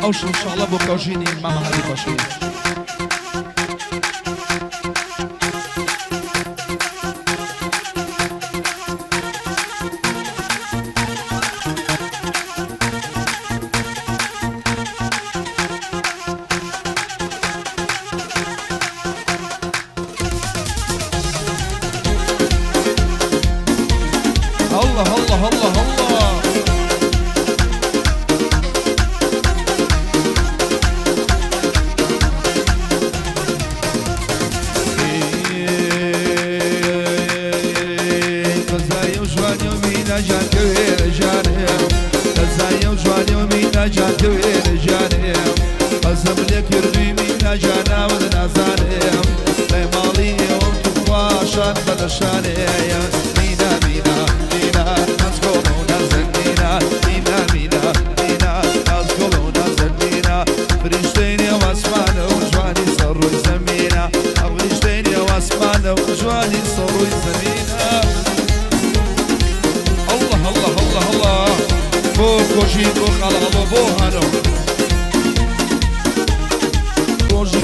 ئەو شڵشاڵە بۆ کەوژینی مامە هادی پاشایی. الله الله الله الله. قەزای و جوانی و مینا جان کەوێرە ژانێ، قەزای و جوانی و مینا جان کەوێرە ژانێ، قەزم لێ کردووی مینا جان ناوت نازانێ، لای ماڵی ئێوەم توخوا شان بە لەشانێ. مینا مینا مینا نازگۆڵ و نازەنینا، مینا مینا مینا نازگۆڵ و نازەنینا، فریشتەی نێو ئاسمانە و جوانی سەر ڕووی زەمینە، فریشتەی نێو ئاسمانە و جوانی سەر ڕووی زەمینە. الله الله الله الله. بۆ کۆژی، بۆ خاڵاڵۆ، بۆ هانۆ ڕۆژی.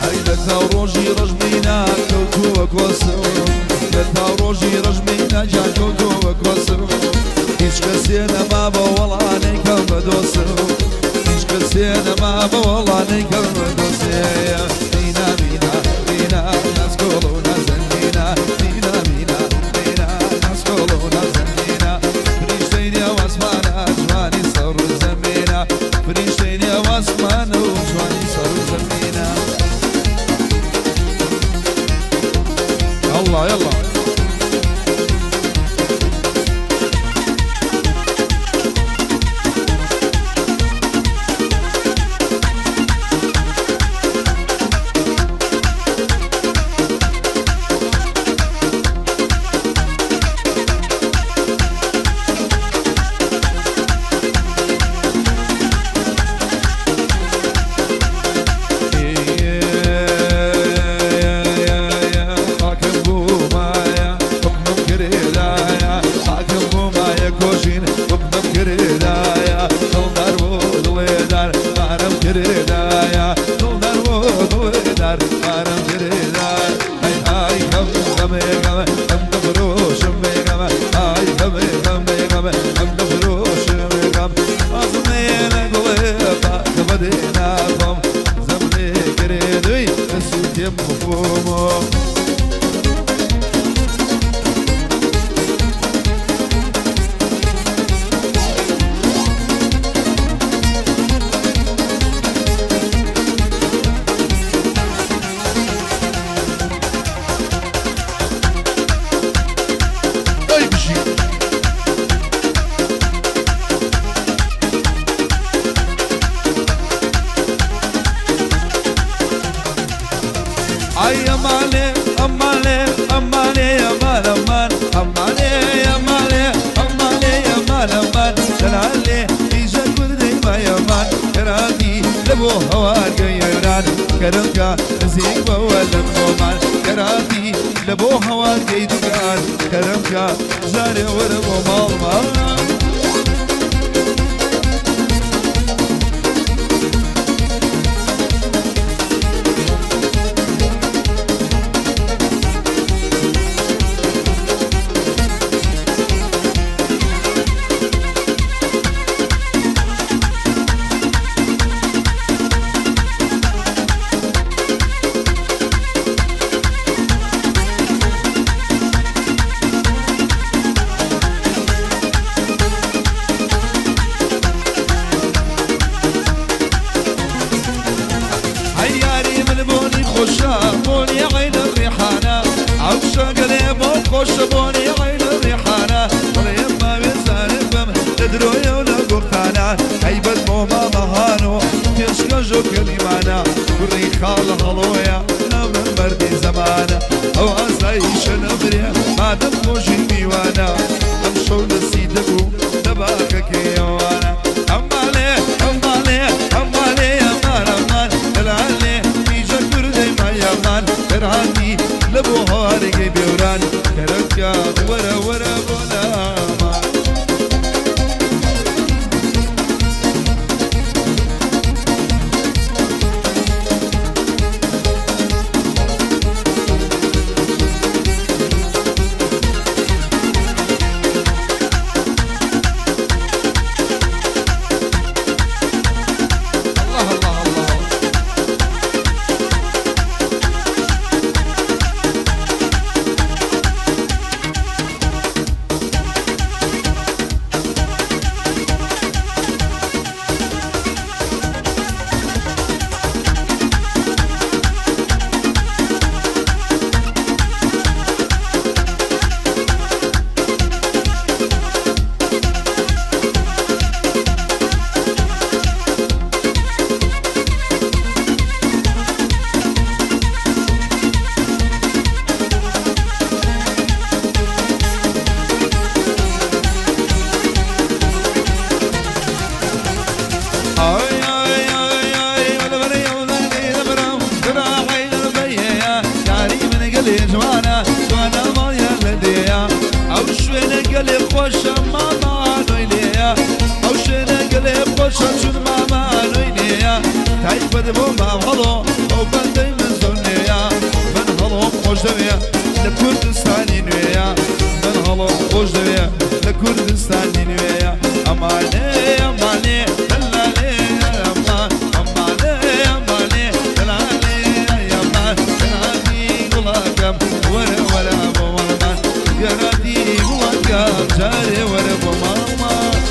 ئەی لە تاو ڕۆژی ڕەژمینا کەوتووە کۆسم، لە تاو ڕۆژی ڕەژمینا جان کەوتووە کۆسم، هیچ کەسێ نەما بە وەڵا نەیکەم بە دۆسم، هیچ کەسێ نەما بە وەڵا نەیکەم بە دۆسێ. مینا مینا مینا نازگۆڵ و نازەنینا، مینا مینا مینا نازگۆڵ و نازەنینا، فریشتەی نێو ئاسمانە جوانی سەر و زەمینە، فریشتەی نێو ئاسمانە و جوانی سەر و زەمینە. الله يلا. حاکم بوومایە حکمم کرێدایە، حاکم بوومایە کۆژین حکمم کرێدایە، دڵدار بۆ دڵێدار بارم کرێدایە، دڵدار بۆ دڵێدار بارم کرێدایە. ئەی ئای غەم غەمێ غەمە ئەم دەفرۆشم بێ غەمە، ئای غەمێ غەمێ غەمە ئەم دەفرۆشم بێ غەم، وازم لێنە گوڵێ پاکە بەدێ ناخۆم، زەم لێ کرێدوی دەسووتێم خۆمۆ. ئەی بژی. ئای ئەمانێ ئەمانێ ئەمانێ ئەمان ئەمان ئەمانێ ئەمانێ ئەمانێ ئەمان ئەمان دەلالێ ئیژە کوردەی مای ئەمان کەراتی لە بۆ هەوارگەی ئێران کەرمکە نزیک بەوە لە خۆمان، کەراتی لە بۆ هەوارگەی دوکان کەرمکە جارێ وەرە بۆ ماڵمان. ئەی یاری من بۆنی خۆشە بۆنی عین ڕیحانە، عەوشەگەلێ بۆ خۆشە بۆنی عین ڕیحانە، بڵێ ماوێ زارم بم لە درۆیە و لە گوختانە، هەیبەت بۆ مامەهانۆ پێشکەش و کەلیمانە، کوڕی خاڵە هەڵۆیە نامن مەردی زەمانە، ئەو ئاساییشە نەمرێ مادەم خۆشی میوانە، ئەم شەو لە سیدە بوو لە باخەکەی ئەوانە. ئەمانێ ئەمانێ ئەمانێ ئەمان ئەمان. خۆشە مامانۆی لێیە، ئەو شوێنە گەلێ خۆشە چون مامانۆی لێیە. تایبەت بۆ مام هەڵۆ ئەو بەندەی من زۆر نوێیە. من هەڵۆم خۆش دەوێ لە کوردستانی نوێیە، من هەڵۆم خۆش دەوێ لە کوردستانی نوێیە. ئەمانێ ئەمانێ دەلالێ ئەمان، ئەمانێ ئەمانێ دەلالێ ئەمان. گەراتی گوڵەکەم وەرە وەرە بۆ ماڵمان، گەراتی گوڵەکەم جارێ وەرە بۆ ماڵمان.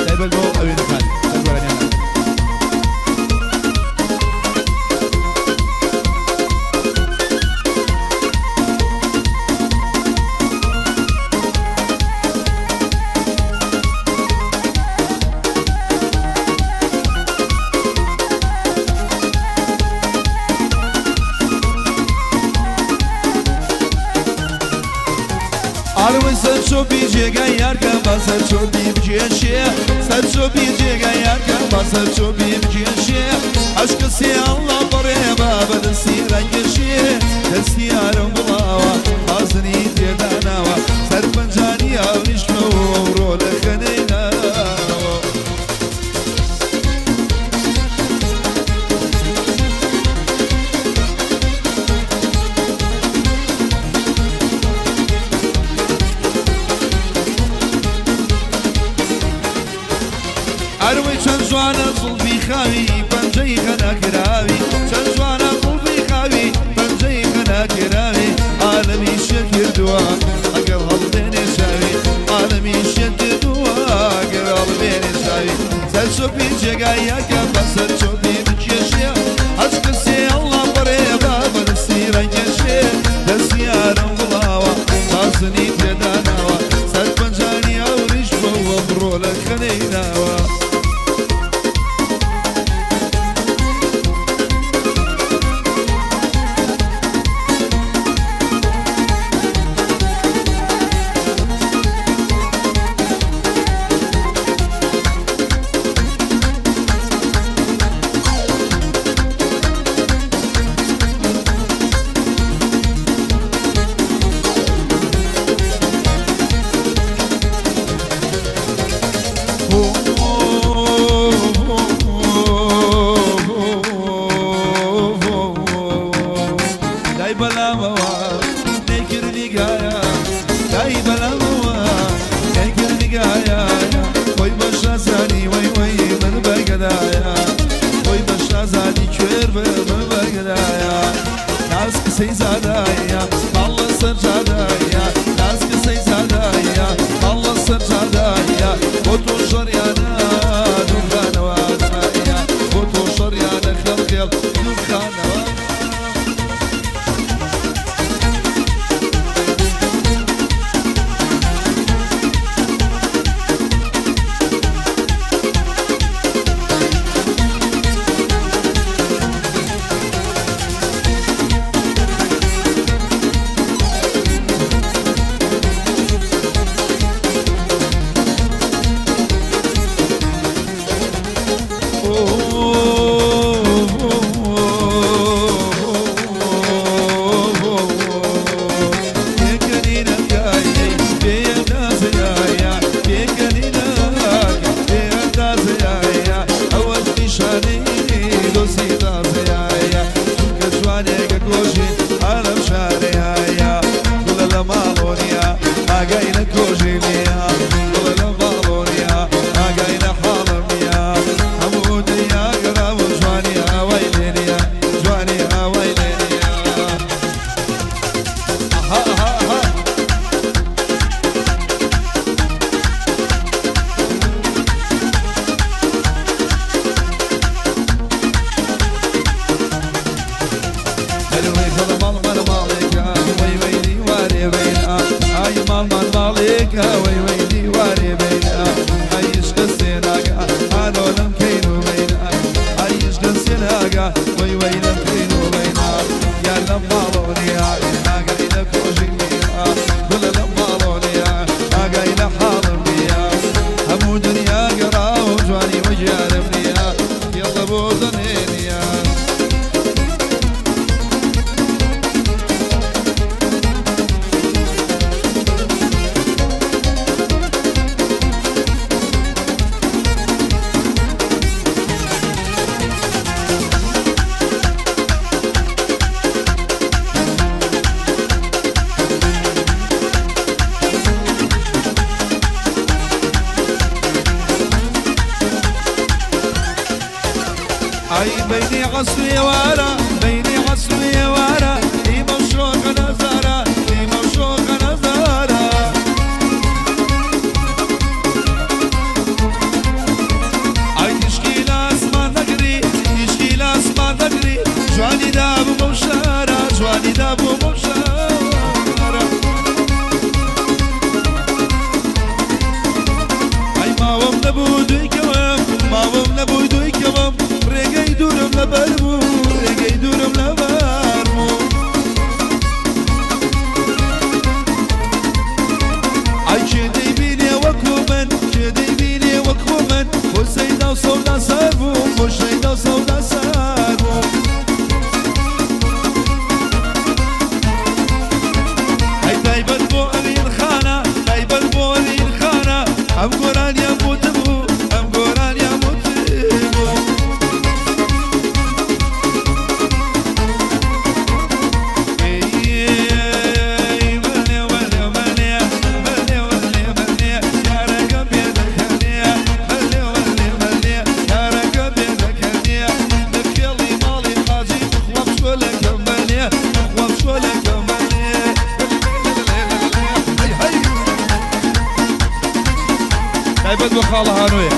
تایبەت بۆ ئەوینەکان لە گۆرانیانە. ئاروەی سەر چۆپی جێگای یارکە با سەر چۆپی بکێشێ، سەر چۆپی جێگای یارکە با سەر چۆپی بکێشێ. عەشقە سێ ئەڵڵا بەڕێ با بە دەستی ڕەنگەشێ. دەستی یارم بڵاوە بازنی تێدا ناوە، سەر پەنجانی ئاونیشتمەوە ئەوڕۆ لە خەنەی ناوە. ئەروەی چەند جوانە زوڵفی خاوی پەنجەی خەناکراوی، چەند جوانە زوڵفی خاوی پەنجەی خەناکراوی. عالەمی شێت کردووە ئەگەر هەڵبێنێ چاوی، عالەمی شێت کردووە ئەگەر هەڵبێنێ چاوی. سەرچۆپی جێگای یاکە بە سەرچۆپی بکێشێ، هەچ کەسێ ئەڵڵا بەڕێ با بە دەستی ڕەنگێشێ. دەستی یارم بڵاوە بازنی تێدا ناوە، سەر پەنجانی ئەوریش بەوە بڕۆ لە خەنەی ناوە. دای بەلامەوە نەیکرد نیگایە، دای بەلامەوە نەیکرد نیگایە. خۆی بە شازانی وەی وەی من بەگەدایە، خۆی بە شازانی کوێر بە من بەگەدایە. ناز قسەی زادایە ماڵ لەسەر جادایە، ناز قسەی زادایە ماڵ لەسەر جادایە. بۆ تۆ شەڕیانە دووخانەوە دەمایە، بۆ تۆ شەڕیانە خێڵ خێڵ دووخانەوە. ئاگای لە کۆژی نییە، گوڵە لە باڵۆنیە ئاگای لە حاڵم نییە. هەموو دنیا گەڕاوە جوانی ئاوای لێ نییە، جوانی ئاوای لێ نییە. ئەها ئەها ئەها. هەروەی خەڵە ماڵمان ماڵێکە وەی وەی دیوارێ بینە، ئای ماڵمان ماڵێکە وەی وەی دیوارێ بینە. ئای عشقە سێناگە ئالۆ لەم کەین و بینە، ئای عشقە سێناگە وەی وەی لەم کەین و بینە. یا لەم ماڵۆنیە ئاگای لە کۆژی نییە، گوڵە لەم ئەی بەینی عەسر و ئێوارە، بەینی عەسر و ئێوارە، ئیمە و شۆخە نازارە، ئیمە و شۆخە نازارە. ئای تیشکی لە ئاسمان دەگری، تیشکی لە ئاسمان دەگری، جوانی دابوو بەو شارە، جوانی دابوو بەو شارە. ئای ماوەم نەبوو دووی کەوم، ماوەم نەبوو دووی کەوم، ڕێگەی دوورم لەبەر بوو، ڕێگەی دوورم لەبەر بوو. ئای کێ دەیبینێ وەکوو من، کێ دەیبینێ وەکوو من، بۆ سەیدا و سەودا سار بووم، بۆ شەیدا و سەودا سار بووم. ئەی تایبەت بۆ ئەوین خانە، تایبەت بۆ ئەوین خانە، ئەم گۆرانیان وتبوو، ئەم گۆرانیان وتبوو. تایبەت بۆ خاڵە هانۆیە.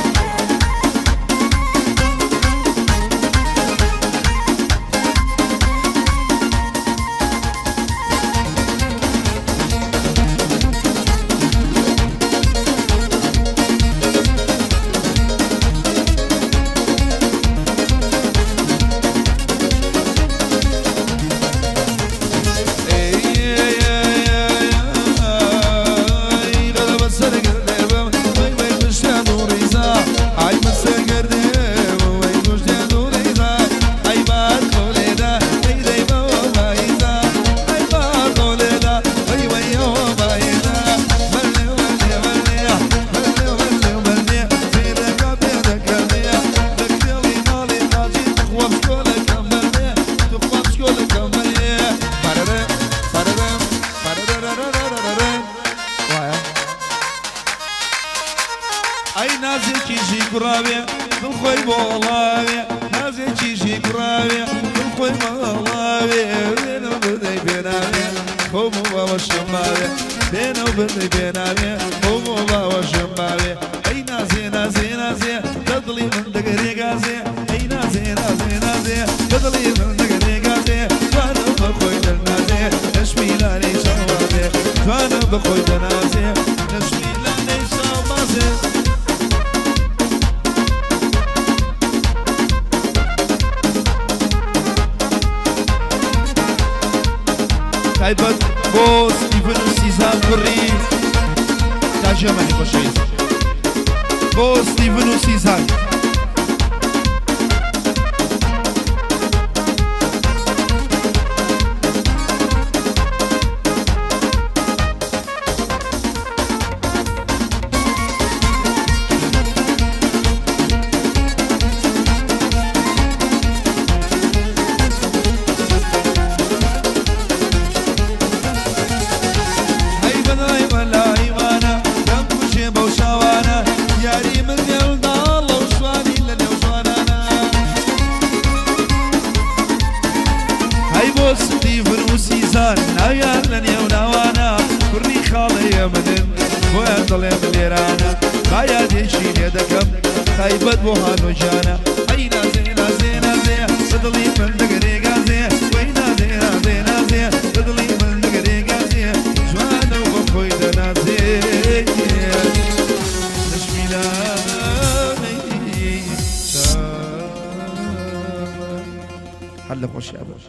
ئەی نازێکیشی کوڕاوێ دڵ خۆی بۆڵاوێ، نازێکیشی کوڕاوێ دڵ خۆی بۆڵاوێ، بێنە و بردەی بێناوێ خۆم و باوەشم باوێ، بێنە و بردەی بێناوێ خۆم و باوەشم باوێ. ئەی نازێ نازێ نازێ لە دڵی من دەگەرێ گازێ، ئەی نازێ نازێ نازێ لە دڵی من دەگەرێ گازێ، جوانە بە خۆی دەنازێ نەشمیلانەی چاوازێ، جوانە بە خۆی دەنازێ نەشمیلانەی چاوازێ. تایبەت بۆ ستیڤن و سیزان کوڕی تاژێمانی خۆشەویست، بۆ ستیڤن و سیزان. ئەی بەدای بەلای وانە دەمکوژێ بەو چاوانە، یاری من نێو داڵە و شوانی لە نێو جوانانە. ئەی بۆ ستیڤن و سیزان ناویان لە نێو ناوانە، کوڕی خاڵەیە منن بۆیان دەڵێم لێرانە، با یادێکی لێ دەکەم تایبەت بۆ هانۆ گیانە. ئەی نازێ نازێ نازێ بە دڵی من دەگەرێ گازێ، وەی نازێ نازێ نازێ بە دڵی من دەگەرێ گازێ، جوانە و بە خۆی دەنازێ نەشمیلانەی چاوان. هەر لە خۆشیا بن.